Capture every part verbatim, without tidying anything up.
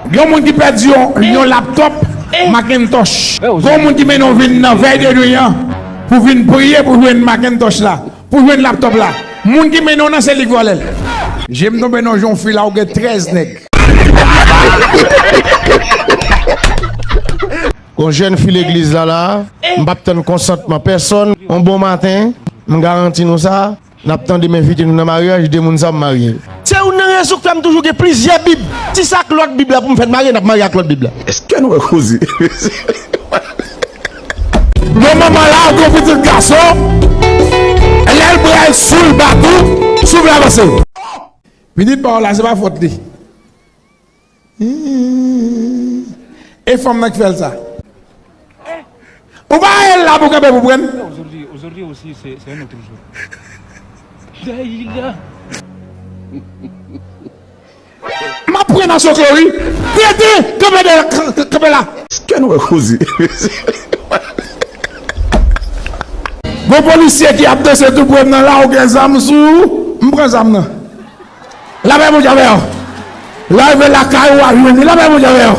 Gen yon moun ki pèdi yon, yon laptop Macintosh. Gen yon moun ki mennen w vin nan vèy de nwi an pou vin priye pou jwenn Macintosh la, pou jwenn laptop la. Moun ki mennen w nan se li k vòlè l. Je m tonbe nan yon fi la, ou gen trèz nèg. Gon jèn fi legliz la la, m p ap tann konsantman pèsonn. On bon maten, m garanti nou sa, n ap tande m envite nou nan maryaj, de moun sa m marye. Se youn nan rezon k fè m toujou gen plizyè bib. Si sa k lòt bib la pou m fè n marye, n ap marye ak lòt bib la. Èske nou wè koze? Bon, manman la, gon pitit gason, lè l bral sou l bat ou, sou vle avanse. Pitit pa w la, se pa fòt li. E fanm nan ki fè l sa. Ou pa wè l la pou kanpe pou pran. Aujourd'hui, aujourd'hui aussi, c'est, c'est un autre jour. Daïla. M ap pran nan soklo wi. Rete, kanpe de, kanpe la. Èske nou wè koze? Gon polisye ki ap danse tou prè m nan la, ou gen zam sou ou, m pran zam nan. Lapè Bondye avè w. Lè w rive lakay ou a jwenn li. Lapè Bondye avè w.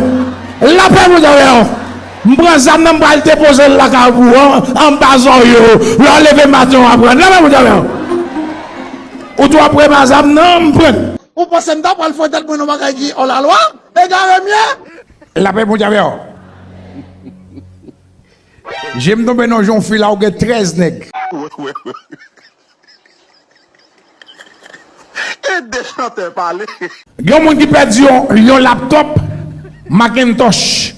Lapè Bondye avè w. M pran zam nan, m pral depoze l lakay ou an, anba zòrye w. Lè w leve maten w a pran. Lapè Bondye avè w. Ou tou ap pran zam nan, m pran. Ou panse m ta pral fè tèt mwen nan bagay ki òlalwa? Egare m ye? Lapè Bondye avè w. Je m tonbe nan yon fi la, ou gen trèz nèg. E de chantè pale. Gen yon moun ki pèdi yon, yon laptop Macintosh.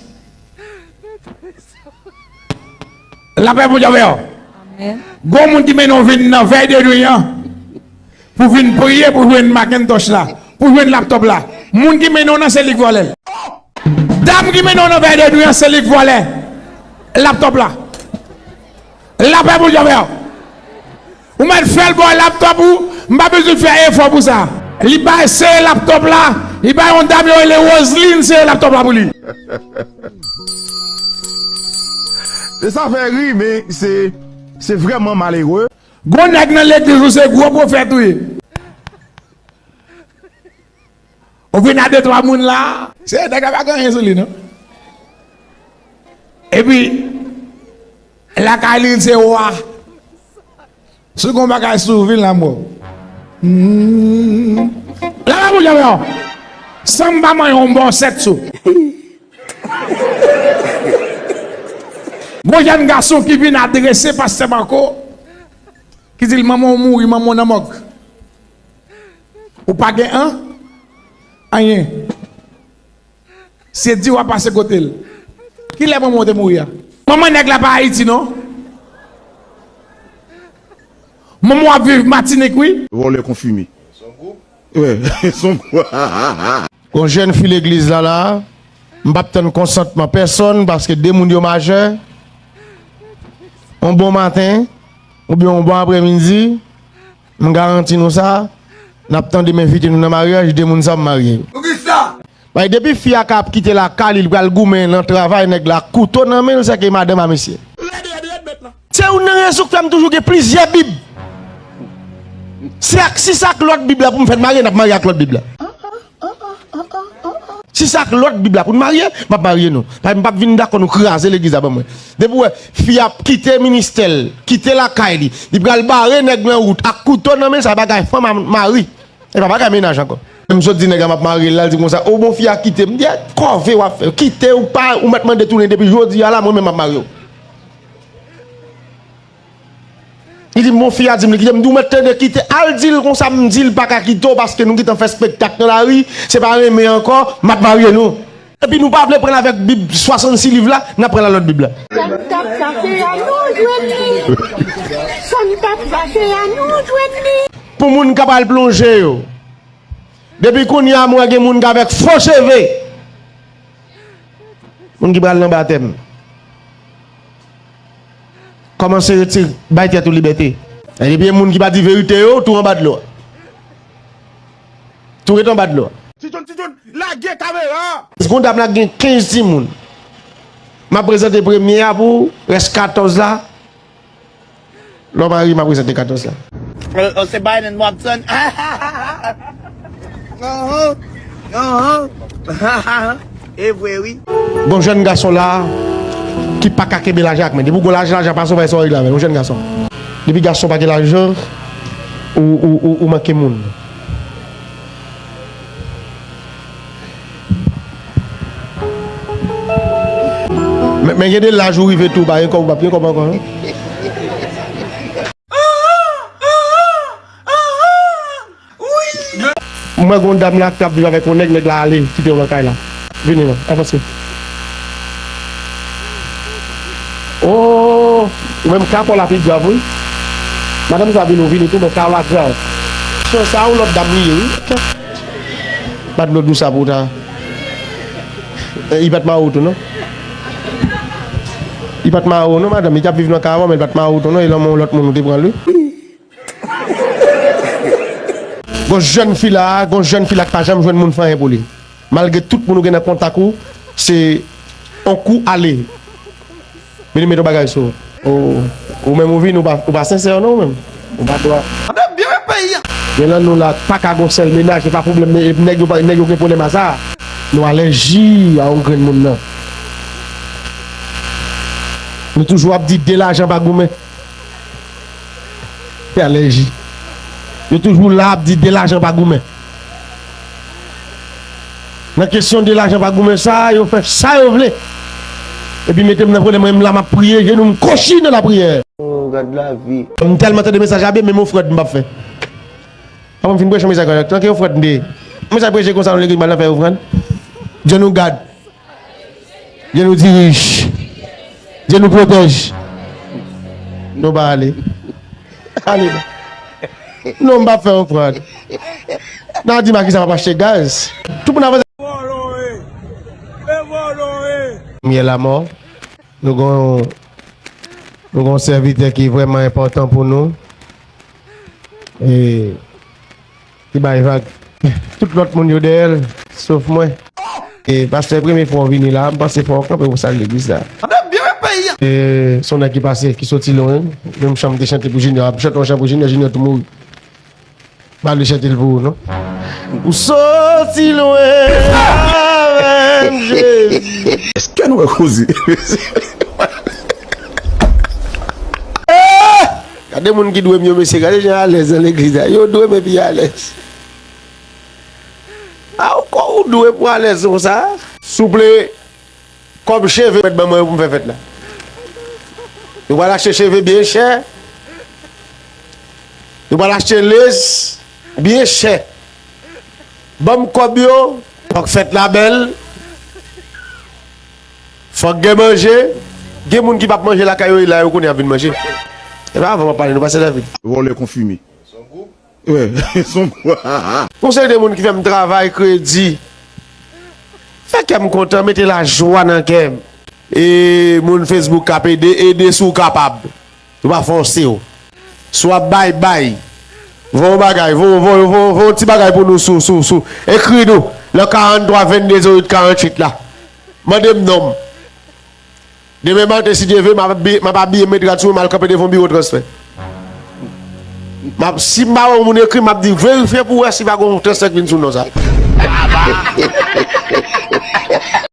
Lapè Bondye avè w. Amen. Gen yon moun ki mennen w vin nan vèy de nwi an pou vin priye pou jwenn Macintosh la, pou jwenn laptop la. Moun ki mennen w nan se li k vòlè l. Dam ki mennen w nan vèy de nwi an se li k vòlè laptop la. Lapè Bondye avè w. Ou mèt fè l ba w laptop ou, m pa bezwen fè efò pou sa. Li bay sere laptop la, li bay yon dam yo rele Roseline sere laptop la pou li. E sa fè ri, men se, se vrèman malere. Gon nèg nan legliz ou se gwo pwofèt ou ye. Ou vin a de twa moun la, se nèg la pa gen anyen sou li non. Epi lakay li se wa. Si w gon bagay sou ou, vin la m wè w. Hmm. Lapè Bondye avè w. San m pa manyen w, m ba w sèt sou. Gon jèn gason ki vin adrese pastè Marco, ki di l manman w mouri, manman w nan mòg. Ou pa gen an? Anyen. Se di w ap pase kote l. Kilè manman w te mouri a? Manman nèg la pa Ayiti non. Manman w ap viv Matinik wi. Vòlè konfime. Wi, son gwo. Gon jèn fi legliz la la, m p ap tann konsantman pèsonn paske de moun yo majè. On bon maten oubyen on bon aprèmidi, m garanti nou sa, n ap tande m envite nou nan maryaj, de moun sa m marye. Poukisa? Bay depi fi a ka ap kite lakay li, li pral goumen nan travay nèg la ak kouto nan men l, sèke madanm a mesye. Se youn nan rezon k fè m toujou gen plizyè bib. Se ak, si se ak lòt bib la pou m fè n marye, n ap marye ak lòt bib la. Si se ak lòt bib la pou n marye, m ap marye nou. Paske m p ap vin dakò nou kraze legliz la ban mwen. Depi w wè fi a ap kite ministè l, kite lakay li, li pral bare nèg nan wout ak kouto nan men l, sa bagay fanm a mari. E pa bagay mennaj ankò. M sot di nèg la m ap marye l la, l di konsa, o bon fi a kite m. M di, e kòve w ap fè, kite ou pa, ou mèt mande tounen depi jodi a la, mwen menm m ap marye w. Li di m, bon fi a di m li kite m, m di, ou mèt tande kite, al di l konsa, m di l pa ka kite w paske nou gentan fè spektak nan lari, se pa renmen ankò, m ap marye nou. Epi nou pa vle pran l avèk bib swasannsis liv la, n ap pran l a lòt bib la. Sa n t ap chache a nou jwenn li. Sa n t ap chache a nou jwenn li. Pou moun k ap al plonje yo. Depi kounye a m wè gen moun k avèk fo cheve. Moun ki pral nan batèm. Kòmanse retire, bay tèt ou libète. E depi e moun ki pa di verite yo, tou anba dlo. Tou ret anba dlo. Ti John, Ti John, lage kamera! Gon dam la gen kenz timoun. M ap prezante premye a pou ou, rès katòz la. Lè w mari, m ap prezante katòz la. Euh, euh, se Biden Watson. Aham, aham. E vre wi. Gon jèn gason la ki pa ka kenbe lajan ak men. Depi w gon lajan, lajan pase w bay sa w regle avè l. Yon jèn gason. Depi gason pa gen lajan, ou, ou, ou, ou manke moun. Men, men gen de laj ou rive tou, pa gen kòb, ou p ap gen kòb ankò, non? Mwen gon dam la k ap viv avèk yon nèg, nèg la ale, kite yo nan kay la. Vini non, avanse. Oh, ou menm ka pa w la pi grav wi. Madanm sa vini, ou vini tou, men ka w la grav. Chan sa yon lòt dam li ye wi. Bat dlo dous sa pou ou ta. Eh, li pa t mare w tou non. Li pa t mare w non, madanm. Li t ap viv nan kay avè w, men li pa t mare w tou non. E lanmò yon lòt moun ou te pran l wi. Gon jèn fi la, gon jèn fi la k pa janm jwenn moun fè anyen pou li. Malgre tout moun ou gen nan kontak ou, se on kou ale. Vini met yon bagay sou ou. Ou, ou menm ou vini, ou pa, ou pa sensè non ou menm. Ou pa dwa. Tande byen peyi a. Gen nan nou la, pa ka gon sèl mennaj, se pa pwoblèm, men nèg yo pa, nèg yo gen pwoblèm a sa. Nou alèji a yon grenn moun nan. Nou toujou ap di de lajan pa goumen. Te alèji. Yo toujou la ap di de lajan pa goumen. Nan kesyon de lajan pa goumen sa, yo fè sa yo vle. Epi mete m nan pwoblèm, mwen m la m ap priye, jenou m kochi nan lapriyè. Oh, gad lavi. M tèlman tande mesaj la byen, menm ofrann m p ap fè. Avan m fin preche yon mesaj konsa, tanke ofrann m te. Mesaj preche konsa nan legliz, m al nan fè ofrann. Jenou gad. Dye nou dirije. Dye nou pwotèje. Nou pa ale. Ale non. Non, m p ap fè ofrann. Nan di m a kisa m ap achte gaz. Tout moun avanse. Premye lamò. Nou gon, nou gon sèvitè ki vrèman enpòtan pou nou. E Li bay vag. Tout lòt moun yo dèyè l, sof mwen. E pastè, premye fwa w vini la, m panse fò w kanpe pou salye legliz la. Tande byen peyi a. E se yon nèg ki pase, ki soti lwen. Menm chan m te chante pou Junior, ap chante yon chan pou Junior, Junior tou mouri. M pa vle chante l pou ou non. Ou soti lwen avè m, Jezi. Èske nou wè koze? Gade moun ki dwe m yo, mesye. Gade jan alèz nan legliz la. Yo dwe m epi alèz. A, ou ko-, ou dwe pou alèz konsa. Souple, kòb cheve mèt ban mwen yo pou m fè fèt la. Nou pral achte cheve byen chè. Nou pral achte lès byen chè. Ban m kòb yo. Fòk fèt la bèl. Fòk gen manje. Gen moun ki p ap manje lakay yo, e la yo konnen y ap vin manje. E pa avan m ap pale, nou pase David. Vòlè konfime. Wè, son gwa. Yon seri de moun ki fè m travay kredi. Fè kè m kontan, mete lajwa nan kè m. E moun Facebook k ap ede, ede si w kapab. Yo pa fòse w. Si w ap bay, bay. Voye yon bagay, voye, voye, voye, voye yon ti bagay pou nou sou, sou, sou. Ekri nou nan karant twa, venn de, zewo uit, karant uit la. Mande m non m. Demen maten, si Dye vle, m ap abi-, m ap abiye, m met rad sou mwen, m al kanpe devan yon biwo transfè. M ap, si m pa wè yon moun ekri, m ap di, verifye pou w wè si pa gen yon transfè k vin sou non sa.